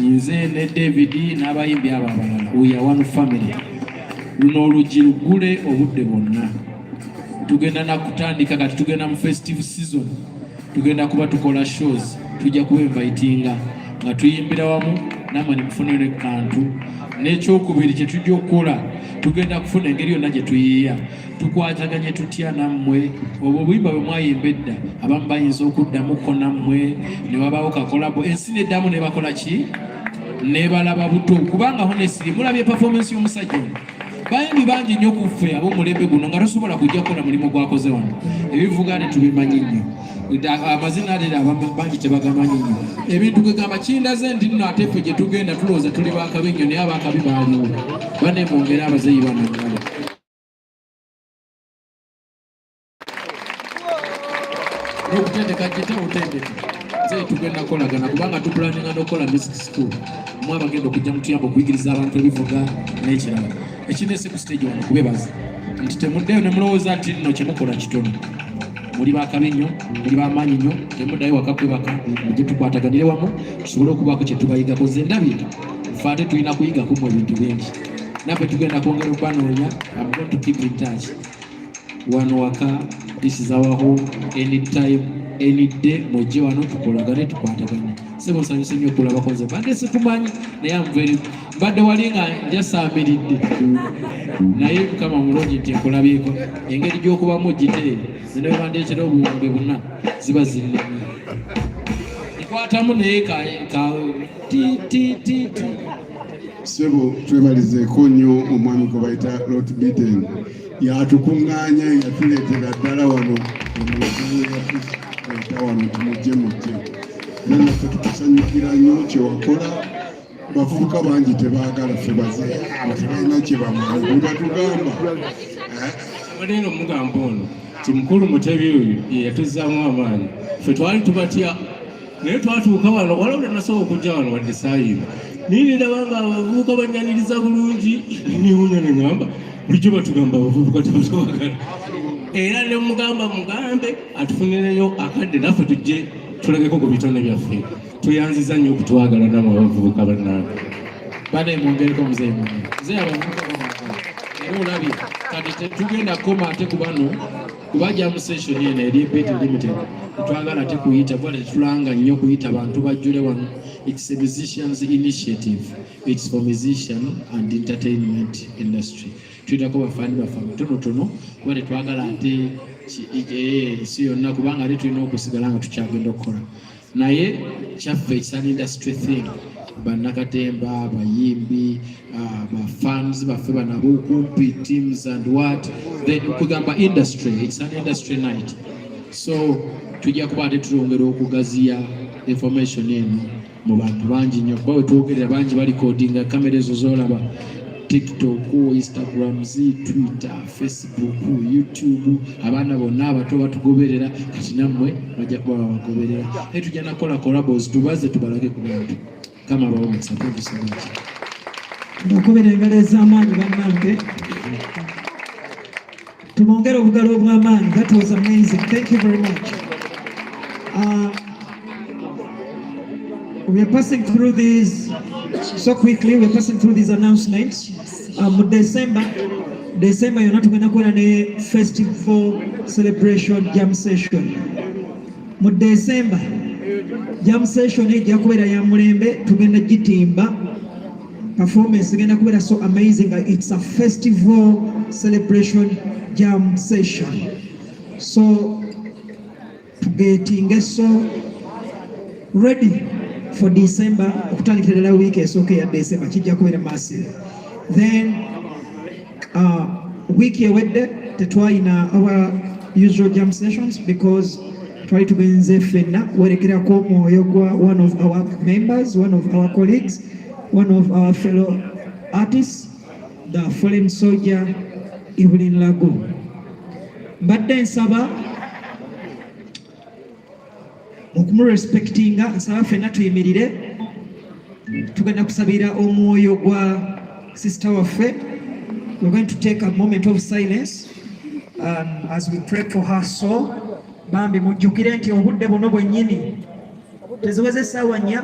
Nze ne David n'abayimbi abo abalala, we are one family. Luno oluggi luggule obudde bwonna. Tugenda nakutandika kati, tugenda mu festive season, tugenda kuba tukola shows, tujja kuba invitinga nga tuyimbira wamu namwe ne mufune ne kantu. N'ekyokubiri kye tujja okukola, tugenda kufuna engeri yonna gye tuyiiya tukwataganye tutya nammwe. Obwo obuyimba bwe mwayimba edda, abamu bayinza okuddamuko nammwe ne wabaawo ka collabo, ensi neddamu ne bakola ki, nebalaba buto. Kubanga honestly, mulabye performance y'omusajja ono. Bayimbi bangi nnyo ku ffe ab'omulembe guno nga tosobola kujja kukola mulimu gwakoze wano. Ebivuga tetubimanyi nnyo, amazina ate abamu bangi tebagamanyi nnyo. Ebintu kwegamba kindaze nti nno ate ffe gye tugenda tulowooza tuli bakabi nnyo, naye abakabi baaliwo. Bane mwongere abazeeyi bano engalo. N'okutendeka gita otendeke nze tugenda kukolagana, kubanga tupulaninga n'okukola music school mu abagenda okujja mutuyamba okuyigiriza abantu ebivuga. N'ekirala ekinese ku stage wano, kubebaza nti temuddeyo ne mulowooza nti nno kyemukola kitono. Muli bakabi nnyo, muli bamaanyi nnyo. Temuddayo waka kwebaka, mujje tukwataganire wamu tusobole okubaako kye tubayigako. Nze ndabye ffe ate tulina kuyigaku mu ebintu bingi, naffe tugenda kwongera okubanoonya. I'm going to keep in touch. Wano waka, this is our home. Anytime, any day, mujje wano tukolagane, tukwatagane. Sebo, nsanyuse nnyo okulabako. Nze mbadde sikumanyi, naye am very, mbadde wali nga njasaamiridde, naye Mukama mulungi nti nkulabyeko. Engeri gy'okubamu giteere zino bwe bandeetera obuwumbi buna ziba zinnemye nkwatamu, naye ka ti ti ti ti. Ssebo, twebalizeeko nnyo omwami gwe bayita Lot Biden, yatukuŋŋaanya, yatuleetera ddala wano. Omuntu yatuleeta wano, tumujje mujje, era naffe tukusanyukira nnyo kyewakola. Bavubuka bangi tebaagala, ffe baze abo tebalina kye bamanyi bwe batugamba. Abadde omugamba ono ti mukulu Mutebi oyo ye yatuzzaamu amaanyi. Ffe twali tubatya, naye twatuuka wano, waliwo tenasobola okujja wano wadde saayimba, naye nendaba nga abavubuka banyaniriza bulungi, newunya neŋamba bulijjo batugamba abavubuka tebatwagala. Era ne mugamba mugambe atufunireyo akadde naffe tujje tulageko ku bitone byaffe. Tuyanziza nnyo okutwagala namwe abavubuka bannange. Bane, mwongereko muzeeyi munne. Muzeeyi, abavubuka bamwagala, era olabye kati tetugenda kukoma ate ku bano, kuba jam session eno eri bit limited. Tetwagala ate kuyita kuba tetulanga nnyo kuyita bantu bajjule wano. It's a musicians initiative, it's for musician and entertainment industry. Tuyitako bafaani baffe abatonotono kuba tetwagala ate ensi yonna, kubanga ate tulina okusigala nga tukyagenda okukola. Naye kyaffe, it's an industry thing. Bannakatemba, bayimbi, bafans baffe bano abokumpi, teams and what then, kugamba industry, it's an industry night. So tujja kuba ate tulongera okugaziya information eno mu bantu bangi nnyo, kuba wetwogerera bangi balikodinga kamera ezo zolaba, TikTok, Instagram, Twitter, Facebook, YouTube. Abaana bonna abato batugoberera, kati nammwe bajja kuba babagoberera. Naye tujja nakola collabos, tubaze tubalage ku bantu. Kama abawo omukisa. Thank you so much. Mbakubira engalo ez'amaanyi bannange, tubongere obugalo obw'amaanyi. That was amazing, thank you very much. We are passing through these so quickly, we are passing through these announcements. Mu December, December yonna tugenda kubeera ne festival celebration jam session. Mu December jam session ejja kubeera ya mulembe, tugenda gitimba, performance egenda kubeera so amazing. It's a festival celebration jam session, so tugetinge so ready for December. Okutandikira ddala wiiki esooka eya December kijja kubeera massive. Then wiiki ewedde tetwalina our usual jam sessions because twali tugenze ffenna kuwerekerako omwoyo gwa one of our members, one of our colleagues, one of our fellow artists, the fallen soldier Evelyn Lagu. Mbadde nsaba okumurespectinga, nsaba ffenna tuyimirire, tugenda kusabira omwoyo gwa sister waffe. We're going to take a moment of silence as we pray for her soul. Bambi mujjukire nti obudde buno bwennyini, teziweze essaawa 4.